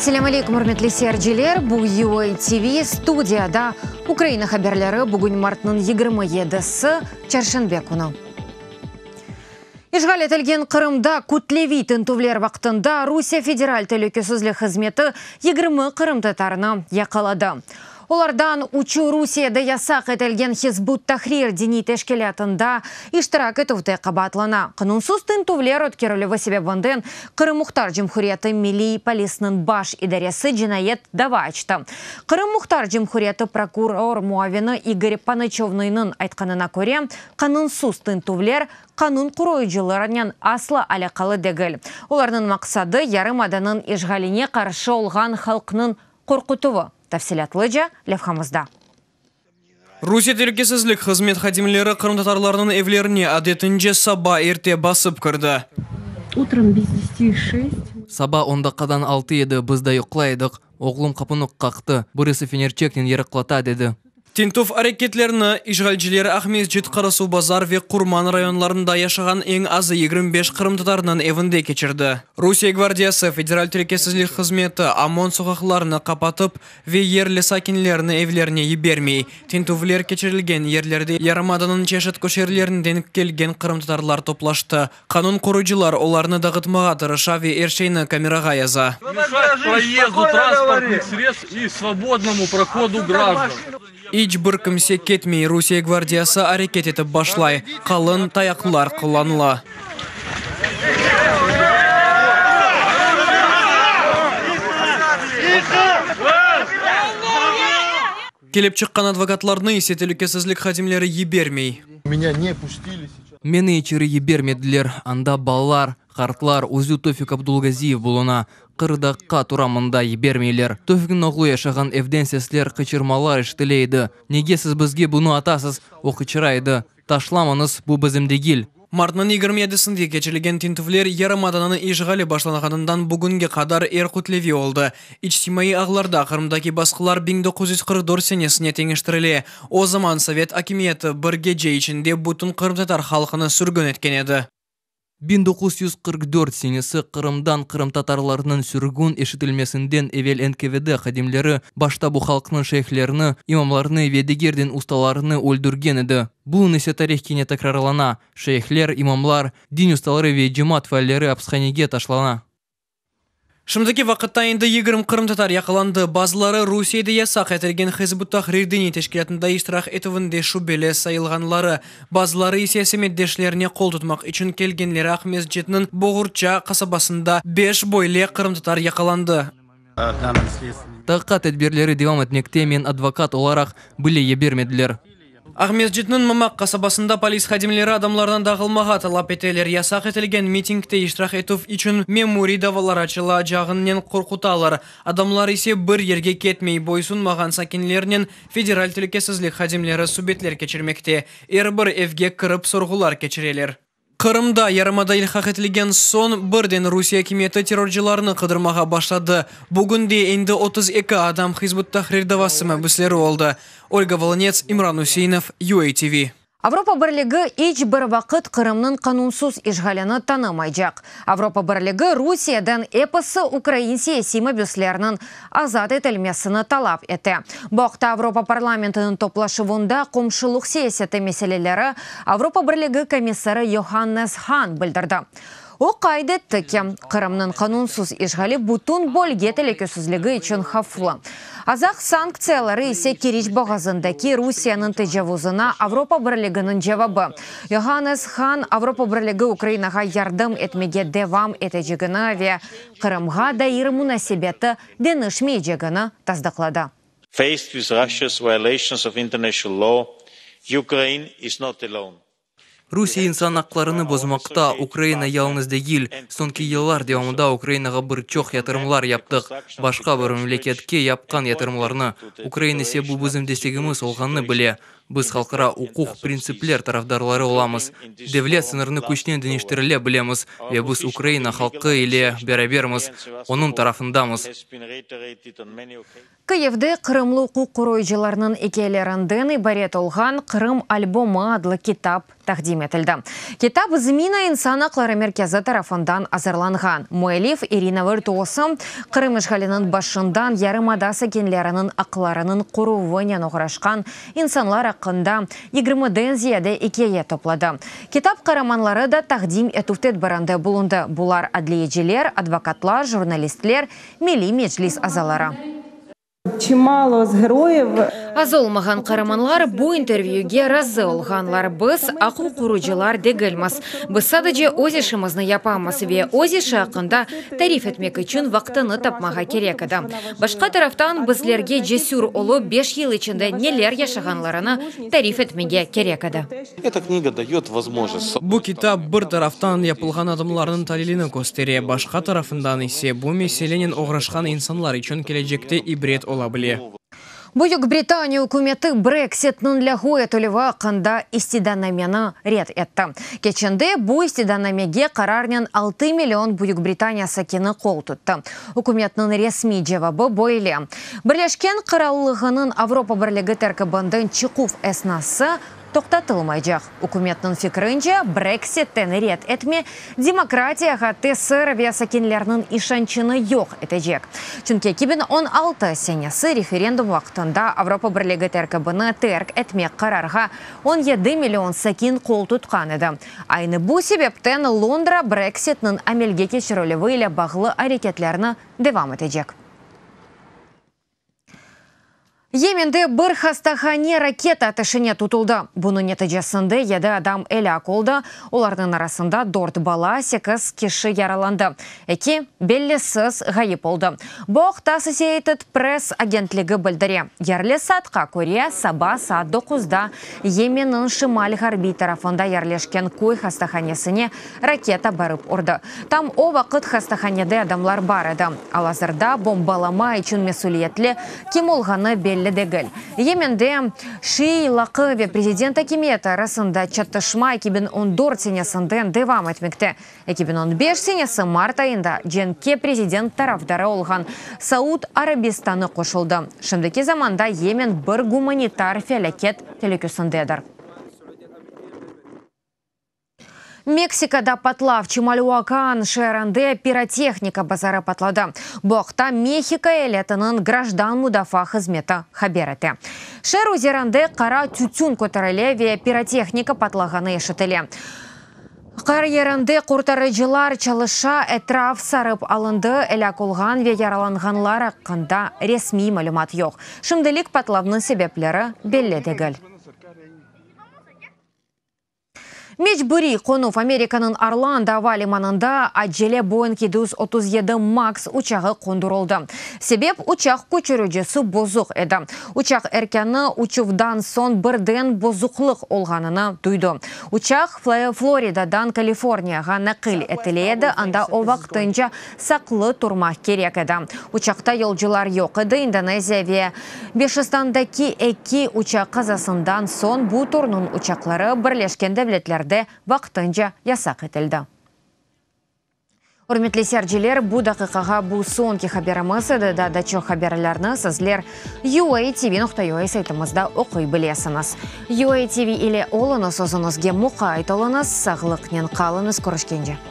Selâm aleyküm, ürmetli seyirciler! Bu UA TV studiyada Ukraina haberleri, bugün martnıñ 27-si, çarşenbe künü. İşğal etilgen Qırımda kütleviy tintüvler vaqtında Rusiye Federal telükesizlik hızmeti 20 qırımtatarını yaqaladı. Olardan üçü Rusiyede yasaq etilgen Hizb ut-Tahrir diniy teşkilâtında iştirak etüvde qabaatlana. Qanunsız tintüvler ötkerilüvi sebebinden Qırım Muhtar Cumhuriyeti Milliy polisniñ baş idaresi cinayet dava açtı. Qırım Muhtar Cumhuriyeti prokuror muavini İgor Ponoçovnıynıñ aytqanına köre, qanunsız tintüvler qanun qoruyıcılarınen asla alâqalı degil. Olarnıñ maqsadı, yarımadanıñ işğaline qarşı olğan halqnıñ qorqutuvı. Tafsilâtlıca levhamızda. Rusiye telükesizlik hızmet hadimleri qırımtatarlarnıñ evlerine adetince saba erte basıp kirdi. Utrom bez deseti şest. Saba on daqqadan altı edi, biz daa yuqlay edik. Oğlum qapunı qaqtı, birisi fenerçeknen yarıqlata, dedi. Tintüv areketlerini işğalciler Aqmescit, Qarasuvbazar ve Qurman rayonlarında yaşağan eñ azı 25 qırımtatarnıñ evinde keçirdi. Rusiye gvardiyası, Federal telükesizlik hızmeti, OMON soqaqlarnı qapatıp ve yerli sakinlerni evlerine yibermey. Tintüvler keçirilgen yerlerde yarımadanıñ çeşit köşelerinden kelgen qırımtatarlar toplaştı. Qanun qoruyıcılar olarnı dağıtmağa tırışa ve er şeyni kamerağa yaza. İç bir kimse ketmey, Rusiye gvardiyası areket etip başlay, qalın tayaqlar qullanıla. Kelip çıqqan advokatlarnı ise telükesizlik hadimleri yibermey. Meni içeri yibermediler. Anda balalar, qartlar, özü Tofik Abdulgaziyev buluna. 40 daqqa turam mında, yibermeyler. Tofikniñ oğlu yaşağan evden sesler, qıçırmalar eşitile edi. Nege siz bizge bunı atasız? O qıçıra edi. Taşlamañız, bu bizim degil. Martnıñ 27-sinde keçirilgen tintüvler yarımadanıñ işğali başlanğanından bugünge qadar er kütleviy oldı. İçtimaiy ağlarda Qırımdaki basqılar 1944 senesine teñeştirile. O zaman sovet akimiyeti bir gece içinde bütün qırımtatar halqını sürgün etken edi. 1944 senesi Qırımdan qırımtatarlarnıñ sürgün eşitilmesinden evel NKVD hadimleri başta bu halqnıñ şeyhlerini, imamlarını ve diger din ustalarını öldürgen edi. Bugün ise tarih kene tekrarlana, şeyhler, imamlar, din ustaları ve cemaat faalleri apishanege taşlana. Şimdiki vaqıtta endi 20 qırımtatar yaqalandı. Bazıları Rusiyede yasaq etilgen Hizb ut-Tahrir diniy teşkilâtında iştirak etüvinde şübeli sayılğanları, bazıları ise semetdeşlerine qol tutmaq içün kelgenleri Aqmescitniñ Boğurça qasabasında beş böyle qırımtatar yaqalandı. Taqiqat tedbirleri devam etmekte, men advokat olaraq bile yibermediler. Aqmescitniñ Mamaq qasabasında polis hadimleri adamlardan dağılmağa talap eteler, yasaq etilgen mitingde iştirak etüv içün memuriy davalar açılacağınen qorqutalar. Adamlar ise bir yerge ketmey, boysunmağan sakinlernen Federal telükesizlik hadimleri subetler keçirmekte, er bir evge kirip sorğular keçireler. Qırımda yarımada ilhaq etilgen soñ birden Rusiye akimiyeti terrorcılarnı qıdırmağa başladı. Bugünde endi 32 adam Hizb ut-Tahrir davası mabüsleri oldı. Olga Volınets, İmran Useinov, UATV. Avropa Birligi iç bir vaqıt Qırımnıñ qanunsız işğalini tanımaycaq. Avropa Birligi Rusiyeden episi ukrain siyasiy mabüslerniñ azat etilmesini talap ete. Bu aqta Avropa parlamentiniñ toplaşuvında qomşulıq siyaseti meseleleri Avropa Birligi komissarı Yohannes Han bildirdi. O qayd etti ki, Qırımnıñ qanunsız işğali bütün bölge telükesizligi içün havflı. Azaq sanktsiyaları ise Keriç boğazındaki Rusiyeniñ tecavuzına Avropa Birliginiñ cevabı. Yohannes Han Avropa Birligi Ukrainağa yardım etmege devam etecegini ve Qırımğa dair munasebeti deñişmeycegini tasdıqladı. Faced with Russia's violations of international law, Ukraine is not alone. Rusiye insan aqlarını bozmaqta, Ukraina yalıñız degil. Soñki yıllar devamında Ukrainağa bir çoq yatırımlar yaptıq, başqa bir memleketke yapqan yatırımlarnı. Ukraina ise bu bizim destegimiz olğanını bile. Biz halqara uquq, printsipler tarafdarları olamız. Devlet sıñırını küçnen deñiştirile bilemiz ve biz Ukraina halqı ile berabermiz, onıñ tarafındamız. Kıyivde qırımlı uquq qoruyıcılarnıñ ikâyelerinden ibaret olğan Qırım albomı adlı kitap taqdim etildi. Kitap ZMINA insan aqları merkezi tarafından azırlanğan. Müellif İrina Virtuoso, Qırım işğaliniñ başından yarımada sakinleriniñ aqlarınıñ qoruvınen oğraşqan insanlar aqqında yigirmiden ziyade ikâye topladı. Kitap qaramanları da taqdim etüv tedbirinde bulundı, bular adliyeciler, advokatlar, jurnalistler, Milliy Meclis azaları. Çimalo z geroyev. Az olmağan qaramanlar bu intervyüge razı olğanlar. Biz aq-uquq qorucılar degilmiz. Biz sadece öz işimizni yapamız ve öz işi aqqında tarif etmek içün vaqtını tapmağa kerek edi. Başqa taraftan, bizlerge cesür olıp, beş yıl içinde neler yaşağanlarını tarif etmege kerek edi. Bu kitap, bir taraftan, yapılğan adımlarnıñ talilini köstere, başqa tarafından ise, bu meselenen oğraşqan insanlar içün kelecekte ibret ola bile. Büyük Britaniya ükümeti Brexitniñ lâğu etilüvi aqqında istidanameni red etti. Keçende bu istidanamege qararnen 6 million Büyük Britaniya sakini qol tuttı. Ükümetniñ resmiy cevabı böyle, Birleşken Qırallığınıñ Avropa Birligi terkibinden çıquv esnası toqtatılmaycaq. Ükümetniñ fikrince, Brexitten red etme demokratiyağa tesir ve sakinlerniñ işançını yoq etecek. Çünki 2016 senesi referendum vaqtında Avropa Birligi terkibini terk etmek qararğa 17 million sakin qol tutqan edi. Aynı bu sebepten Londra Brexitniñ amelge keçirilüvi ile bağlı areketlerni devam etecek. Yemende bir hastahane raketa ateşine tutuldı. Bunıñ neticesinde yedi adam elâk oldı, olarnıñ arasında dört bala, sekiz kişi yaralandı, eki bellisiz ğayıp oldı. Bu aqta Associated Press agentligi bildire. Yerli saatqa köre, saba saat doquzda Yemenniñ şimal-ğarbiy tarafında yerleşken köy hastahanesine raketa barıp urdı. Tam o vaqıt hastahanede adamlar bar edi. Al-azırda bombalama içün mesüliyetli kim olğanı belli degil. Yemende şiiy laqı ve prezident akimiyeti arasında çatışma 2014 senesinden devam etmekte. 2015 senesi mart ayında cenkke prezident tarafdarı olğan Saud Arabistanı qoşuldı. Şimdiki zamanda Yemen bir gumanitar felâket telüküsindedir. Meksikada patlav, Çimalüakan şeerinde pirotehnika bazarı patladı. Bu aqta Mehiko eyaletiniñ grajdan mudafaa hızmeti haber ete. Şeer üzerinde qara tütün köterile ve pirotehnika patlağanı eşitile. Qar yerinde qurtarıcılar çalışa, etraf sarıp alındı, elâk olğan ve yaralanğanlar aqqında resmiy malümat yoq. Şimdilik patlavnıñ sebepleri belli degil. Mecburiy qonuv Amerikanıñ Orlando ava limanında acele Boeing 737 Max uçağı qondurıldı. Sebep, uçaq köçüricisi bozuq edi. Uçaq erkânı uçuvdan soñ birden bozuqlıq olğanını duydı. Uçaq Floridadan Kaliforniyağa naqil etile edi, anda o vaqtınca saqlı turmaq kerek edi. Uçaqta yolcular yoq edi, İndoneziya ve Beşistandaki eki uçaq qazasından soñ bu türniñ uçaqları Birleşken Devletlerde vaqtınca yasaq etildi. Ürmetli seyirciler, bu daqiqağa bu soñki haberimiz edi. Daa da çoq haberlerni sizler UATV.UA saytımızda oquy bilesiñiz. UATV ile oluñız, özüñizge muqayt oluñız, sağlıqnen qalıñız, körüşkence.